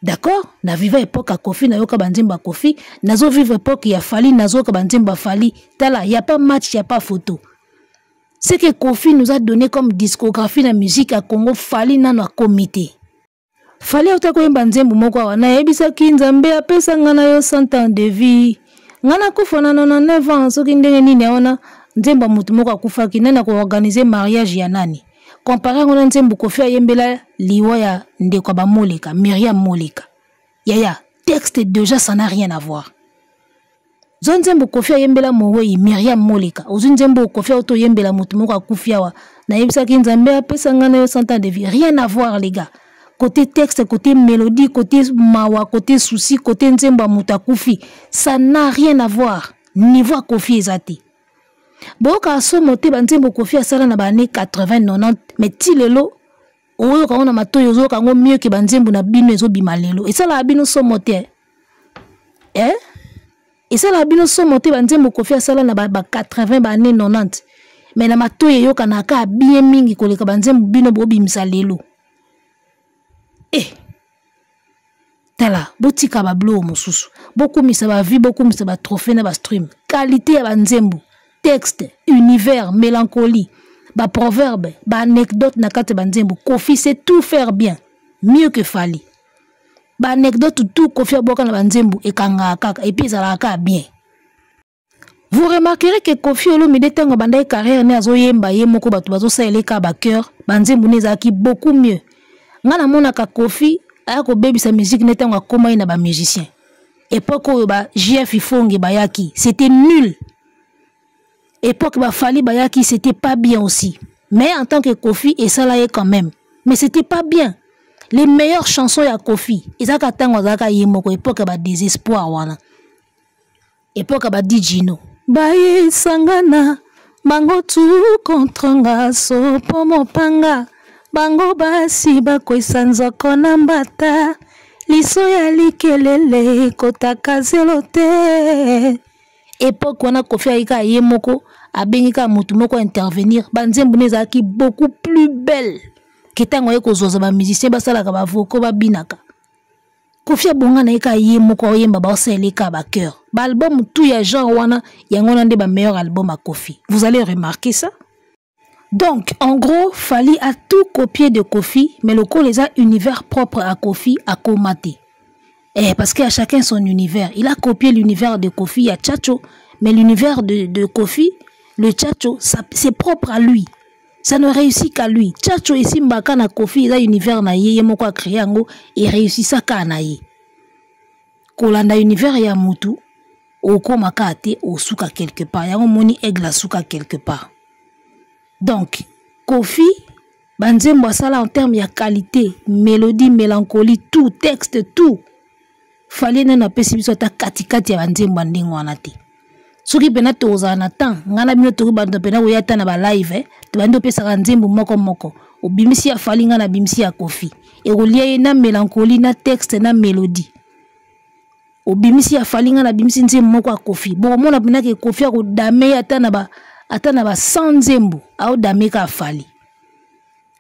D'accord, na viva époque ya Koffi, nayoka banzembo ya Koffi, nazo vivre époque ya Fally, nazoyoka banzembo ya Fally. Tala, y a pas match, y a pas photo. Ce que Koffi nous a donné comme discographie na musique ya Congo, Fally nano akomi te. Fally auta koyemba nzembo moko awa, nayebisaki Nzambe apesa nga na yo 100 ans de vie, nga nakufa na 99 ans, soki ndenge nini wana nzembo ya motu moko akufaki, nani akoorganize mariage ya nani? Compare yango na nzembo Koffi ayembela liwa ya ndeko ya bamoleka, Miriam Moleka. Yaya, texte déjà, ça n'a rien à voir. Zwa nzembo Koffi ayembela mowei Miriam Moleka, ozwi nzembo Koffi auto oyembela motu moko akufi awa, nayebisaki Nzambe apesa nga na yo 100 ans de vie. Rien à voir, les gars, côté texte, côté mélodie, côté mawa, côté souci, côté nzembo ya moto akufi, ça n'a rien à voir. Niveau ya Koffi eza te. Boyoka somo te, banzembo Koffi asala na baannée 80, 90, mais ti lelo oyoka yango na matoi, ozoyoka yango mieux ke banzembo na bino ezobima lelo. Esalaka bino somo te, eh? Esalaka bino somo te, banzembo Koffi asala na ba 80, baannée 90. Mais na matoi eyokanaka bien mingi koleka banzembo bino bobimisa lelo. Eh, tala, botika babiloko mosusu, bokumisa bavie, bokumisa batrophée na bastream, qualité ya banzembo, texte, univers, mélancolie, baproverbe, baanecdote na kati ya banzembo. Kofi sait tout faire bien, mieux que Fally. Baanecdote tout Kofi abwaka na banzembo ekangaka kaka, et puis ezalaka kaka bien. Vous remarquerez que Kofi Olomide, ntango abandaki carrière ne, azoyemba ye moko, bato bazosalela kaka bachœur, banzembo ne ezalaki beaucoup mieux. Nga namonaka Kofi aya kobebisa musique ne ntango akóma ye na bamusicien. Époque oyo ba JF Ifonge bayaki, c'était nul. Époque baFally bayaki, c'était pas bien aussi. Mais en tant que Kofi, esala ye quand même, mais c'était pas bien. Les meilleures chansons ya Kofi ezalaka ntango azalaka ye moko, époque ya badésespoir wana, époque ya badijino bayesangana bango tu contre nga, sopo mopanga bango basi bakwesa nzoko na mbata, liso ya likelele ekotaka zelo te. Époque wana Kofi ayiki kaka ye moko, abengi kaka motu moko intervenir, banzembo ne ezalaki beaucoup plus belle ke ntango aye kozwaza bamusicien basalaka bavoko babinaka. Kofi abonga na ye kaka ye moko aoyemba, baosalela kaka bachœur. Baalbum tout ya genre wana, yango wana nde bameilleur album ya Kofi. Vous allez remarquer ça. Donc en gros, Fally a tout copié de Kofi, mais lokola eza univers propre à Kofi, akoma te. Eh, parce qu'à chacun son univers. Il a copié l'univers de Kofi ya Tchatcho, mais l'univers de Kofi, le Tchatcho, c'est propre à lui, ça ne réussit qu'à lui. Tchatcho esimbaka na Kofi, eza univers na ye, ye moko acréé yango, eréussisaka na ye. Kolanda univers ya mutu, okomaka te, osuka quelque part. Yango moni Aigle asuka quelque part. Donc Kofi, banzembo asala en terme ya qualité, mélodie, mélancolie, tout, texte, tout, Fally nano apesi biso ata katikati ya banzembo ya ndenge wana te. Soki mpena tozala na temps, ngai na bino toki bato mpena koya ata na balive, eh, tobandi opesaka nzembo moko moko, obimisi ya Fally, ngai nabimisi ya Kofi, ekolia ye na mélancolie, na texte, na mélodie. Obimisi ya Fally, ngai nabimisi nzembo moko ya Kofi, bokomona mpena ke Kofi akodame ye ata na ba 100 nzembo, aodame ka Fally.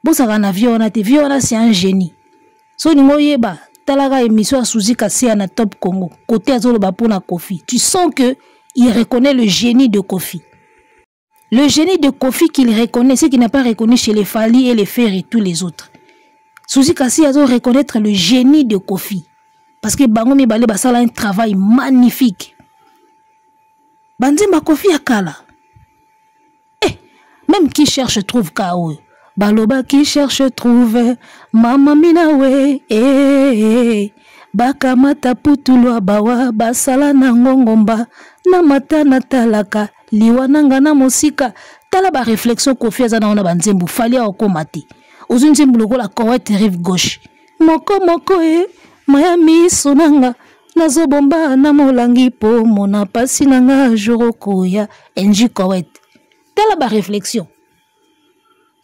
Bosaka na vie wana te, vie wana c'est un génie. So olingi oyeba, talaka émission ya Suzi Kasia na Top Congo, côté azoloba mpona Kofi, tu sens que il reconnaît le génie de Kofi. Le génie de Kofi qu'il reconnaît, ce qu'il n'a pas reconnu chez les Fally et les Ferre et tous les autres. Suzi Kasi azo reconnaître le génie de Kofi parce que bango mibale basala un travail magnifique. Banzemba Kofi ya kala, eh, même qui cherche trouve, ka oyo baloba qui cherche trouve, mama minawe, eh, eh, bakamata putulu abawa basala nango ngomba na mata natalaka liwa nanga na mosika. Tala baréflexion Kofi aza nango na banzembo, Fally akokóma te. Ozwi nzembo lokola Koweït Rive Gauche, moko moko e maya miso nanga nazobomba na molangi mpo mona pasi nanga jour okoya ng Koweït. Tala baréflexion,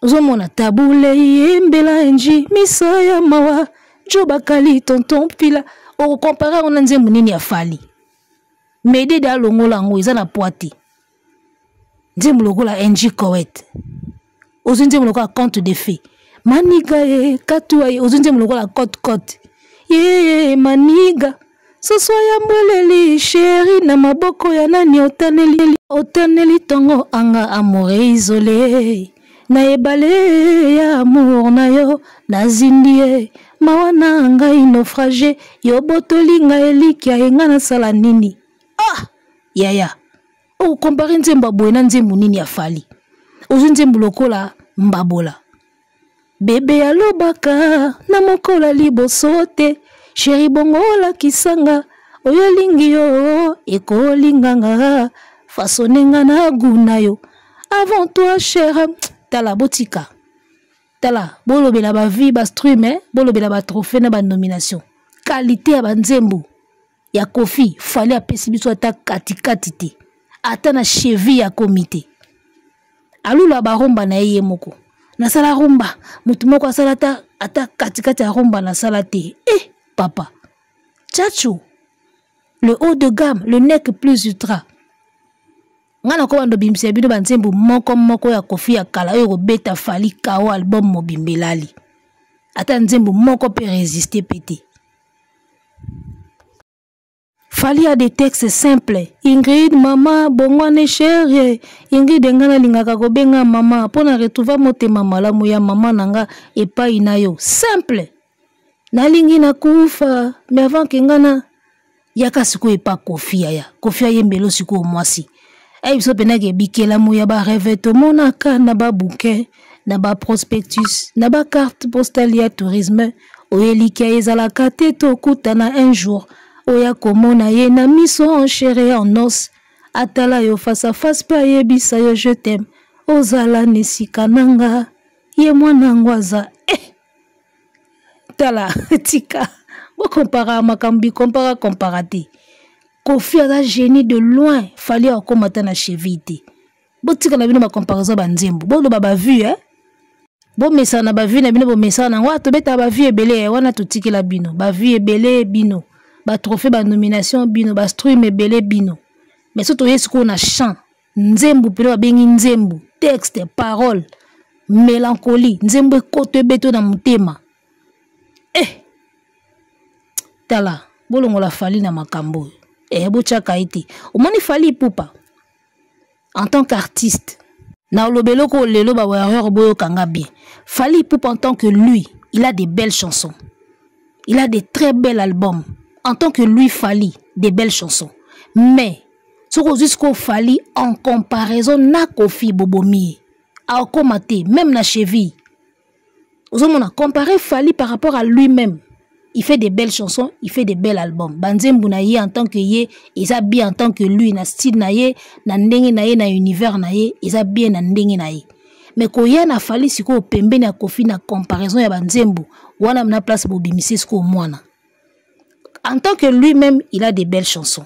ozomona tabule yembela ng miso ya mawa jo bakali tonton pila. Okocomparer yango na nzembo nini ya Fally? Medede alongola yango, eza na poids te. Nzembo lokola ng Koweït, ozwi nzembo lokola Conte de fées, maniga ye katuwa ye, ozwi nzembo lokola cote cote ye maniga soso ya mbweleli chéri na maboko ya nani otaneli otaneli ntongo anga amour isolé na ebale ya amour na yo nazindi ye mawa na ngai naufrage yo botolinga elikya ye nga nasala nini? Ah yaya, okocomparer nzembo ya boye na nzembo nini ya Fally? Ozwi nzembo lokola Mbabola, bebe alobaka na mokolo ya liboso te, chéri bongo olakisanga oyo olingi yo ekolinganga fasonenga na gu na yo avant toi cher. Tala, botika, tala, bolobela bavie, bastream, eh? Bolobela batrophée na banomination, qualité ya banzembo ya Kofi, Fally apesi biso ata katikati te, ata na cheville ya komi te. Alula barumba na ye ye moko, nasala rumba, motu moko asala ata katikati ya rumba nasala te. Eh papa Tchatcho, le haut de gamme, le nec plus ultra. Nga nakobanda obimisa bino banzembo moko moko ya Koffi ya kala oyo kobeta Fally KO album mobimba elali. Ata nzembo moko mpe resiste mpe te. Fally a des textes simples. Ingrid, mama, bongwane chérie. Ingrid, nga nalingaka kobenga mama mpo na retrouver motema malamu ya mama na nga epai na yo. Simple. Nalingi nakufa, mais avant ke nga na yaka sikoyo epa Koffi yaya. Koffi ayembelo sikoyo mwasi. Ayi biso mpenza ke bikelamu ya ba rêve tomonaka na ba bouquet, na ba prospectus, na ba carte postale ya tourisme. Oyo elikya ezalaka te tokutana un jour. Oya komona ye na miso en chair et en os. Atala yo face à face pe ayebisa yo je t'aime. Ozala na esika na nga, ye mwana yango aza eh! Tala, tika. Bokompara makambo bikompara kompara te. Koffi aza génie de loin, Fally akoma ata na cheville te. Botika na bino ba comparaison ba nzembo, boloba ba vue eh? Bomesana na ba vue na bino, bomesana nango, ah, tobetaka ba vue ebele eh, wana totikela bino, ba vue ebele bino, ba trophée, ba nomination bino, ba stream ebele bino. Mais soki toye sikoyo na chant, nzembo pene babengi nzembo, texte, parole, mélancolie, nzembo ekoto ebeto na motema. Eh! Tala, bolongola Fally na makambo oyo. Eh, botiaka ye te. Omoni Fally Ipupa en tant qu'artiste, na oloba eloko lelo ba warrior boyokanga bien. Fally Ipupa en tant que lui, il a des belles chansons. Il a des très bels albums. En tant que lui, Fally, des belles chansons. Mais soki ozwi sikoyo Fally en comparaison na Koffi bobomi ye, akoma te même na cheville. Ozomona comparer Fally par rapport à lui-même. Il fait des belles chansons, il fait des bels albums. Banzembu na ye en tant que ye, eza bien en tant que lui, na style na ye, na ndenge na ye, na univers na ye, eza bien na ndenge na ye. Mais koya na Fally sikoyo pembeni ya Koffi na comparaison ya banzembu, wana na place bobimisi sikoyo mwana. En tant que lui-même, il a des belles chansons.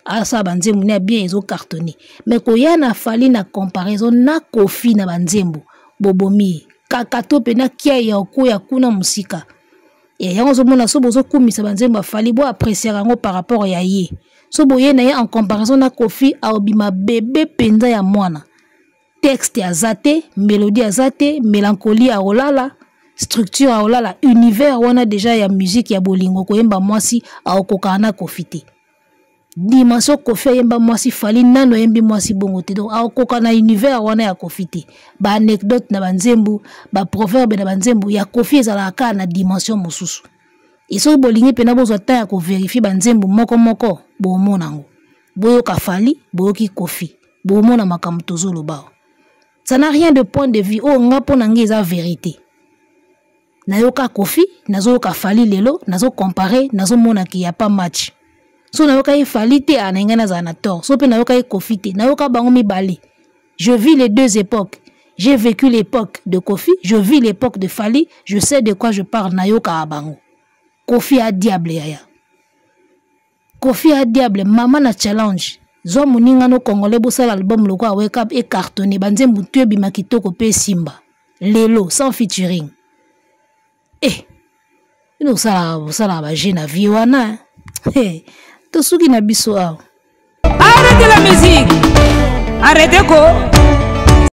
Asala banzembu na bien ezo cartonner. Mais koya na Fally na comparaison na Koffi na banzembu, bobomi ye. Kaka to pe na kia ya okoya kuna musika. E yango ozomona so bozokumisa banzembo ya Fally, bo apprécier yango par rapport ya ye. So boye na ye en comparaison na Koffi, aobima bébé penza ya mwana. Texte aza te, mélodie aza te, mélancolie aolala, structure aolala, univers wana déjà ya musique ya bolingo koyemba mwasi aokokana na Koffi te. Dimension Koffi ayemba mwasi, Fally nano ayembi mwasi bongo te. Donc aokoka na univers wana ya Koffi te. Ba anecdote na ba nzembo, ba proverbe na ba nzembo ya Koffi ezalaka kaka na dimension mosusu. Et soki bolingi pena bozwa temps ya ko vérifier ba nzembo moko moko, bomona yango. Boyoka Fally, boyoki Koffi, bomona makambo tozoloba. Ça n'a rien de point de vue. Oh, nga pona nge eza vérité. Nayoka Koffi, nazoyoka Fally lelo, nazo comparer, nazomona qu'il y a pas match. So nayoka ye Fally te, ah, na ngai nazala na tort. So pe nayoka ye Koffi te, nayoka bango mibale. Je vis les deux époques. J'ai vécu l'époque de Koffi, je vis l'époque de Fally, je sais de quoi je parle, nayoka bango. Koffi a diable yaya. Koffi a diable, mama na challenge. Zwa moninga no congolais bosala album lokola Wake Up et cartonné, ba nzembo tu ebima kitoko pe simba. Lelo sans featuring. Eh. Bino bosala, bosala ba jeu na vie wana. Eh. Tosuki na biso awa. Arrêtez la musique. Arrêtez ko.